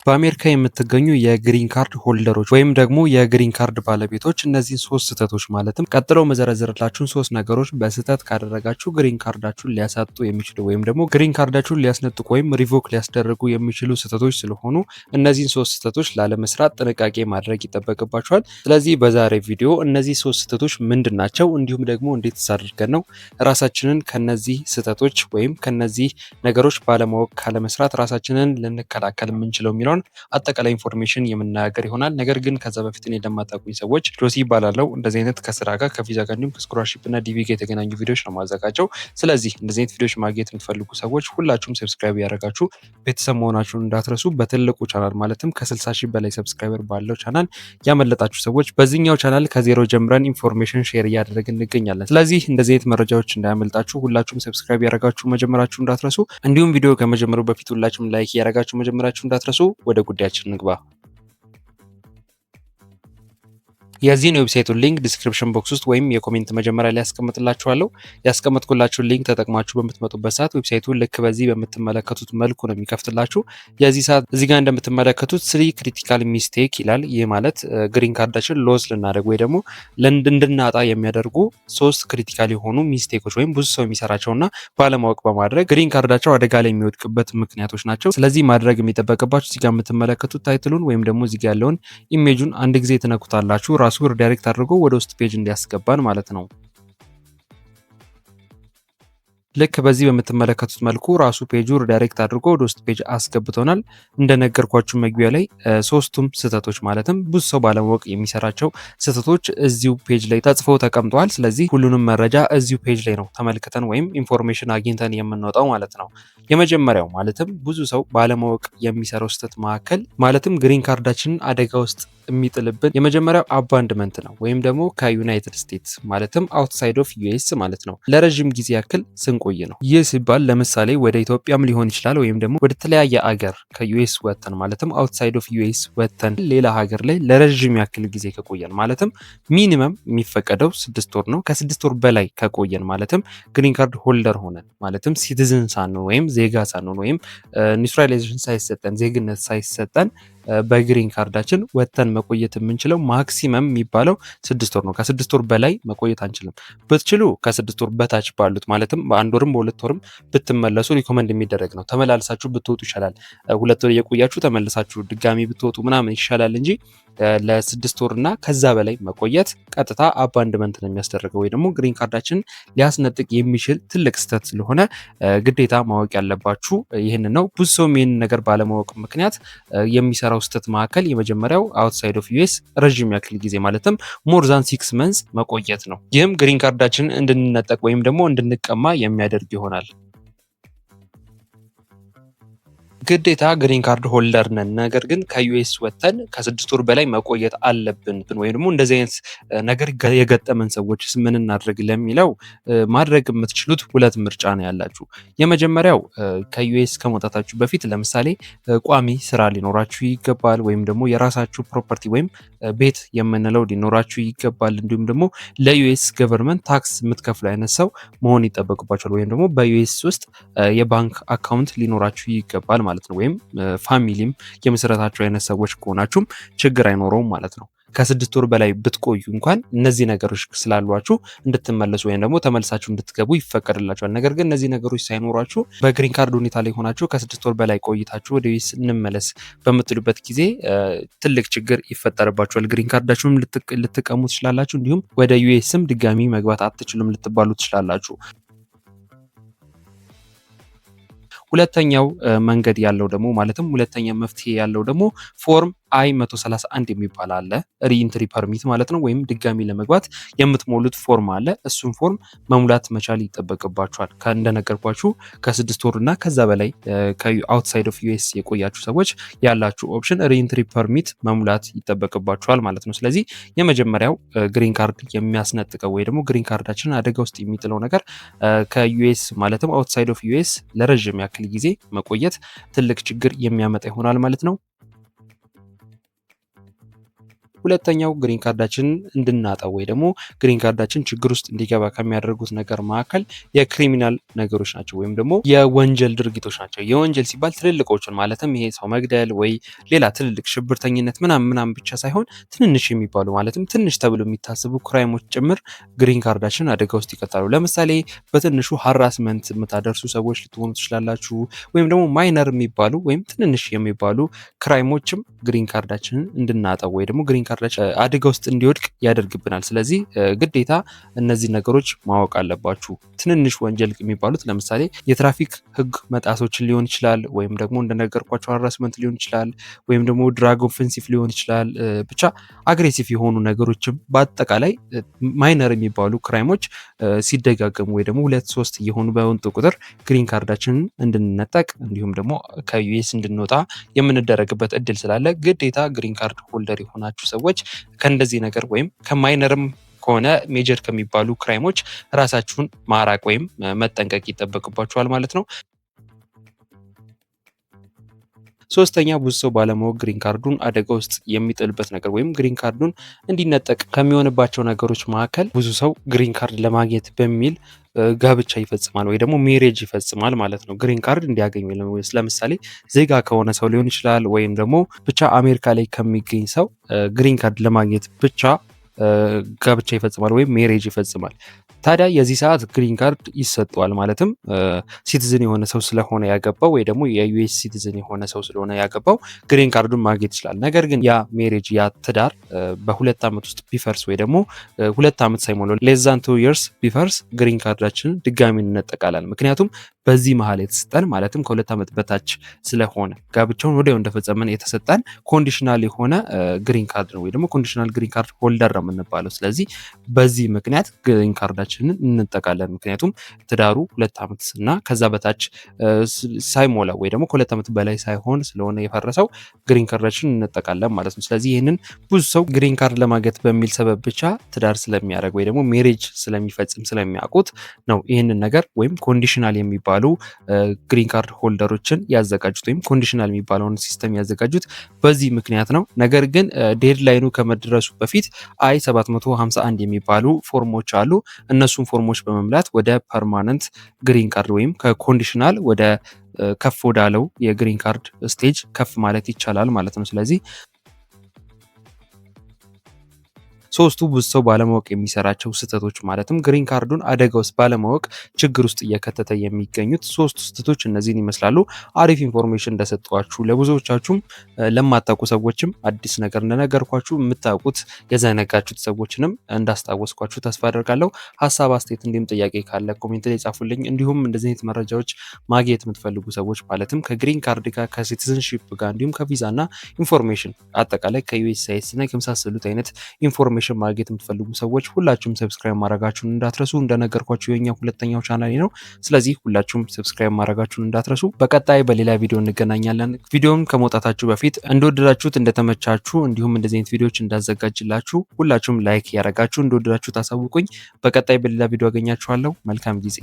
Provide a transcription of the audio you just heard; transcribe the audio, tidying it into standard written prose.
በአሜሪካ የምትገኙ የ green card holder ኦች ወይም ደግሞ የ green card ባለቤቶች፣ እነዚህን ሶስት ስህተቶች፣ ማለትም ቀጥለው የምዘረዝርላችሁን ሶስት ነገሮች በስህተት ካደረጋችሁ green card ኣችሁን ሊያሳጡ የሚችሉ ወይም ደግሞ green card ኣችሁን ሊያስነጥቁ ወይም revoke ሊያስደርጉ የሚችሉ ስህተቶች ስለሆኑ እነዚህን ሶስት ስህተቶች ላለመስራት ጥንቃቄ ማድረግ ይጠበቅባችኋል። ስለዚህ በዛሬ ቪዲዮ እነዚህ ሶስት ስህተቶች ምንድን ናቸው፣ እንዲሁም ደግሞ እንዴት አድርገን ነው ራሳችንን ከነዚህ ስህተቶች ወይም ከነዚህ ነገሮች ባለማወቅ ካለመስራት ራሳችንን ልንከላከል የምንችለው የሚለውን አጠቃላይ information የምናገር ይሆናል። ነገር ግን ከዛ በፊት እኔ ለማታውቁኝ ሰዎች ጆሲ እባላለው። እንደዚህ አይነት ከስራ ጋር፣ ከቪዛ ጋር፣ እንዲሁም ከ scholarship እና DV ጋር የተገናኙ ቪዲዮዎች ነው ማዘጋጀው። ስለዚህ እንደዚህ አይነት ቪዲዮዎች ማግኘት የምትፈልጉ ሰዎች ሁላችሁም subscribe እያደረጋችሁ ቤተሰብ መሆናችሁን እንዳትረሱ። በትልቁ ቻናል፣ ማለትም ከ60 ሺህ በላይ subscriber ባለው ቻናል ያመለጣችሁ ሰዎች፣ በዚህኛው ቻናል ከዜሮ ጀምረን information share እያደረግን እንገኛለን። ስለዚህ እንደዚህ አይነት መረጃዎች እንዳያመልጣችሁ ሁላችሁም subscribe እያደረጋችሁ መጀመራችሁ እንዳትረሱ። እንዲሁም ቪዲዮ ከመጀመሩ በፊት ሁላችሁም like እያደረጋችሁ መጀመራችሁ እንዳትረሱ። ወደ ጉዳያችን እንግባ። የዚህን website ኡን link description box ውስጥ ወይም የ comment መጀመሪያ ላይ ያስቀምጥላችኋለሁ። ያስቀመጥኩላችሁን link ተጠቅማችሁ በምትመጡበት ሰዓት website ኡ ልክ በዚህ በምትመለከቱት መልኩ ነው የሚከፍትላችሁ። የዚህ ሰዓት እዚህ ጋር እንደምትመለከቱት "three critical mistake" ይላል። ይህ ማለት green card ኣችን lose ልናደርግ ወይ ደግሞ እንድናጣ የሚያደርጉ ሶስት critical የሆኑ mistake ኦች ወይም ብዙ ሰው የሚሰራቸውና ባለማወቅ በማድረግ green card ኣቸው አደጋ ላይ የሚወድቅበት ምክንያቶች ናቸው። ስለዚህ ማድረግ የሚጠበቅባችሁ እዚህ ጋር የምትመለከቱት title ኡን ወይም ደግሞ እዚህ ጋር ያለውን image ኡን አንድ ጊዜ ትነኩታላችሁ፣ ራሱ redirect አድርጎ ወደ ውስጥ page እንዲያስገባን ማለት ነው። ልክ በዚህ በምትመለከቱት መልኩ ራሱ page ኡ redirect አድርጎ ወደ ውስጥ page አስገብቶናል። እንደነገርኳችሁ መግቢያ ላይ ሶስቱም ስህተቶች፣ ማለትም ብዙ ሰው ባለማወቅ የሚሰራቸው ስህተቶች እዚሁ page ላይ ተጽፈው ተቀምጠዋል። ስለዚህ ሁሉንም መረጃ እዚሁ page ላይ ነው ተመልክተን ወይም information አግኝተን የምንወጣው ማለት ነው። የመጀመሪያው፣ ማለትም ብዙ ሰው ባለማወቅ የሚሰራው ስህተት መካከል፣ ማለትም green card ኣችንን አደጋ ውስጥ የሚጥልብን የመጀመሪያው abandonment ነው፣ ወይም ደግሞ ከዩናይትድ ስቴትስ፣ ማለትም outside of US ማለት ነው፣ ለረዥም ጊዜ ያክል ስንቆይ ነው። ይህ ሲባል ለምሳሌ ወደ ኢትዮጵያም ሊሆን ይችላል ወይም ደግሞ ወደ ተለያየ አገር ከ US ወጥተን፣ ማለትም outside of US ወጥተን ሌላ ሀገር ላይ ለረዥም ያክል ጊዜ ከቆየን፣ ማለትም minimum የሚፈቀደው 6 ወር ነው። ከ6 ወር በላይ ከቆየን፣ ማለትም green card holder ሆነን፣ ማለትም citizen ሳንሆን ወይም ዜጋ ሳንሆን ወይም naturalization ሳይሰጠን፣ ዜግነት ሳይሰጠን በ green card ኣችን ወጥተን መቆየት የምንችለው maximum የሚባለው 6 ወር ነው። ከ6 ወር በላይ መቆየት አንችልም። ብትችሉ ከ6 ወር በታች ባሉት፣ ማለትም በአንድ ወርም በ2 ወርም ብትመለሱ recommend የሚደረግ ነው። ተመላልሳችሁ ብትወጡ ይሻላል። 2 ወር እየቆያችሁ ተመልሳችሁ ድጋሚ ብትወጡ ምናምን ይሻላል እንጂ ለ6 ወር እና ከዛ በላይ መቆየት ቀጥታ abandonment ነው የሚያስደርገው ወይ ደግሞ green card ኣችንን ሊያስነጥቅ የሚችል ትልቅ ስህተት ስለሆነ ግዴታ ማወቅ ያለባችሁ ይህንን ነው። ብዙ ሰውም ይህንን ነገር ባለማወቅ ምክንያት የሚሰራው ስህተት መካከል የመጀመሪያው outside of US ረዥም ያክል ጊዜ፣ ማለትም more than 6 months መቆየት ነው። ይህም green card ኣችንን እንድንነጠቅ ወይም ደግሞ እንድንቀማ የሚያደርግ ይሆናል። ግዴታ green card holder ነን፣ ነገር ግን ከ US ወጥተን ከ6 ወር በላይ መቆየት አለብን ወይም ደግሞ እንደዚህ አይነት ነገር የገጠመን ሰዎችስ ምን እናድርግ ለሚለው ማድረግ የምትችሉት ሁለት ምርጫ ነው ያላችሁ። የመጀመሪያው ከ US ከመውጣታችሁ በፊት ለምሳሌ ቋሚ ስራ ሊኖራችሁ ይገባል፣ ወይም ደግሞ የራሳችሁ property ወይም ቤት የምንለው ሊኖራችሁ ይገባል። እንዲሁም ደግሞ ለ US government tax የምትከፍሉ አይነት ሰው መሆን ይጠበቅባችኋል፣ ወይም ደግሞ በ US ውስጥ የባንክ account ሊኖራችሁ ይገባል ማለት ነው። ወይም family ም የመሰረታችሁ አይነት ሰዎች ከሆናችሁም ችግር አይኖረውም ማለት ነው። ከ6 ወር በላይ ብትቆዩ እንኳን እነዚህ ነገሮች ስላሏችሁ እንድትመለሱ ወይም ደግሞ ተመልሳችሁ እንድትገቡ ይፈቀድላችኋል። ነገር ግን እነዚህ ነገሮች ሳይኖሯችሁ በ green card ሁኔታ ላይ ሆናችሁ ከ6 ወር በላይ ቆይታችሁ ወደ US እንመለስ በምትሉበት ጊዜ ትልቅ ችግር ይፈጠርባችኋል። Green card ኣችሁንም ልትቀሙ ትችላላችሁ። እንዲሁም ወደ US ም ድጋሚ መግባት አትችሉም ልትባሉ ትችላላችሁ። ሁለተኛው መንገድ ያለው ደግሞ፣ ማለትም ሁለተኛ መፍትሄ ያለው ደግሞ form I 131 የሚባል አለ። Re-entry permit ማለት ነው። ወይም ድጋሚ ለመግባት የምትሞሉት form አለ። እሱን form መሙላት መቻል ይጠበቅባችኋል። እንደነገርኳችሁ ከ6 ወር እና ከዛ በላይ ከ outside of US የቆያችሁ ሰዎች ያላችሁ option re-entry permit መሙላት ይጠበቅባችኋል ማለት ነው። ስለዚህ የመጀመሪያው green card የሚያስነጥቀው ወይ ደግሞ green card ኣችንን አደጋ ውስጥ የሚጥለው ነገር ከ US፣ ማለትም outside of US ለረዥም ያክል ጊዜ መቆየት ትልቅ ችግር የሚያመጣ ይሆናል ማለት ነው። ሁለተኛው green card ኣችንን እንድናጣው ወይ ደግሞ green card ኣችን ችግር ውስጥ እንዲገባ ከሚያደርጉት ነገር መካከል የ criminal ነገሮች ናቸው ወይም ደግሞ የወንጀል ድርጊቶች ናቸው። የወንጀል ሲባል ትልልቆቹን ማለትም ይሄ ሰው መግደል ወይ ሌላ ትልልቅ ሽብርተኝነት ምናምን ምናምን ብቻ ሳይሆን ትንንሽ የሚባሉ፣ ማለትም ትንሽ ተብሎ የሚታሰቡ crime ኦች ጭምር green card ኣችንን አደጋ ውስጥ ይከታሉ። ለምሳሌ በትንሹ harassment የምታደርሱ ሰዎች ልትሆኑ ትችላላችሁ። ወይም ደግሞ minor የሚባሉ ወይም ትንንሽ የሚባሉ crime ኦችም green card ኣችንን እንድናጣው ወይ ደግሞ green card ኣችን አደጋ ውስጥ እንዲወድቅ ያደርግብናል። ስለዚህ ግዴታ እነዚህ ነገሮች ማወቅ አለባችሁ። ትንንሽ ወንጀል የሚባሉት ለምሳሌ የትራፊክ ሕግ መጣሶችን ሊሆን ይችላል፣ ወይም ደግሞ እንደነገርኳችሁ harassment ሊሆን ይችላል፣ ወይም ደግሞ drug offensive ሊሆን ይችላል። ብቻ aggressive የሆኑ ነገሮችም በአጠቃላይ minor የሚባሉ crime ኦች ሲደጋገሙ ወይ ደግሞ ሁለት ሶስት እየሆኑ በመጡ ቁጥር green card ኣችንን እንድንነጠቅ እንዲሁም ደግሞ ከ US እንድንወጣ የምንደረግበት እድል ስላለ ግዴታ green card holder የሆናችሁ ሰዎች ከእንደዚህ ነገር ወይም ከ minor ም ከሆነ major ከሚባሉ crime ኦች ራሳችሁን ማራቅ ወይም መጠንቀቅ ይጠበቅባችኋል ማለት ነው። ሶስተኛ፣ ብዙ ሰው ባለማወቅ green card ኡን አደጋ ውስጥ የሚጥልበት ነገር ወይም green card ኡን እንዲነጠቅ ከሚሆንባቸው ነገሮች መካከል ብዙ ሰው green card ለማግኘት በሚል ጋብቻ ይፈጽማል ወይ ደግሞ marriage ይፈጽማል ማለት ነው። Green card እንዲያገኙ ለምሳሌ ዜጋ ከሆነ ሰው ሊሆን ይችላል ወይም ደግሞ ብቻ አሜሪካ ላይ ከሚገኝ ሰው green card ለማግኘት ብቻ ጋብቻ ይፈጽማል ወይም marriage ይፈጽማል። ታዲያ የዚህ ሰዓት green card ይሰጠዋል። ማለትም citizen የሆነ ሰው ስለሆነ ያገባው ወይ ደግሞ የ US citizen የሆነ ሰው ስለሆነ ያገባው green card ኡን ማግኘት ይችላል። ነገር ግን ያ marriage፣ ያ ትዳር በ2 ዓመት ውስጥ ቢፈርስ ወይ ደግሞ 2 ዓመት ሳይሞላው less than 2 years ቢፈርስ green card ኣችንን ድጋሚ እንነጠቃለን። ምክንያቱም በዚህ መሀል የተሰጠን፣ ማለትም ከ2 ዓመት በታች ስለሆነ ጋብቻውን ወዲያው እንደፈጸመን የተሰጠን conditional የሆነ green card ነው ወይ ደግሞ conditional green card holder ነው የምንባለው። ስለዚህ በዚህ ምክንያት green card ኣችንን እንነጠቃለን። ምክንያቱም ትዳሩ 2 ዓመት እና ከዛ በታች ሳይሞላ ወይ ደግሞ ከ2 ዓመት በላይ ሳይሆን ስለሆነ የፈረሰው green card ኣችንን እንነጠቃለን ማለት ነው። ስለዚህ ይህንን ብዙ ሰው green card ለማግኘት በሚል ሰበብ ብቻ ትዳር ስለሚያደርግ ወይ ደግሞ marriage ስለሚፈጽም ስለሚያውቁት ነው ይህንን ነገር ወይም conditional የሚባሉ green card holder ኦችን ያዘጋጁት ወይም conditional የሚባለውን system ያዘጋጁት በዚህ ምክንያት ነው። ነገር ግን deadline ኑ ከመድረሱ በፊት I 751 የሚባሉ ፎርሞች አሉ። እነሱን ፎርሞች በመሙላት ወደ permanent green card ወይም ከ conditional ወደ ከፍ ወዳለው የ green card stage ከፍ ማለት ይቻላል ማለት ነው። ስለዚህ ሶስቱ ብዙ ሰው ባለማወቅ የሚሰራቸው ስህተቶች፣ ማለትም green card ኡን አደጋ ውስጥ ባለማወቅ ችግር ውስጥ እየከተተ የሚገኙት ሶስቱ ስህተቶች እነዚህን ይመስላሉ። አሪፍ information እንደሰጠኋችሁ፣ ለብዙዎቻችሁም ለማታውቁ ሰዎችም አዲስ ነገር እንደነገርኳችሁ፣ የምታውቁት የዘነጋችሁት ሰዎችንም እንዳስታወስኳችሁ ተስፋ አደርጋለሁ። ሀሳብ፣ አስተያየት እንዲሁም ጥያቄ ካለ comment ላይ ጻፉልኝ። እንዲሁም እንደዚህ አይነት መረጃዎች ማግኘት የምትፈልጉ ሰዎች፣ ማለትም ከ green card ጋር፣ ከ citizenship ጋር፣ እንዲሁም ከቪዛ እና information አጠቃላይ ከ USCIS እና ከመሳሰሉት አይነት information ማግኘት የምትፈልጉ ሰዎች ሁላችሁም subscribe ማድረጋችሁን እንዳትረሱ። እንደነገርኳችሁ የኛ ሁለተኛው ቻናሌ ነው። ስለዚህ ሁላችሁም subscribe ማድረጋችሁን እንዳትረሱ። በቀጣይ በሌላ ቪዲዮ እንገናኛለን። ቪዲዮውን ከመውጣታችሁ በፊት እንደወደዳችሁት፣ እንደተመቻችሁ፣ እንዲሁም እንደዚህ አይነት ቪዲዮዎች እንዳዘጋጅላችሁ ሁላችሁም like እያደረጋችሁ እንደወደዳችሁ ታሳውቁኝ። በቀጣይ በሌላ ቪዲዮ አገኛችኋለሁ። መልካም ጊዜ።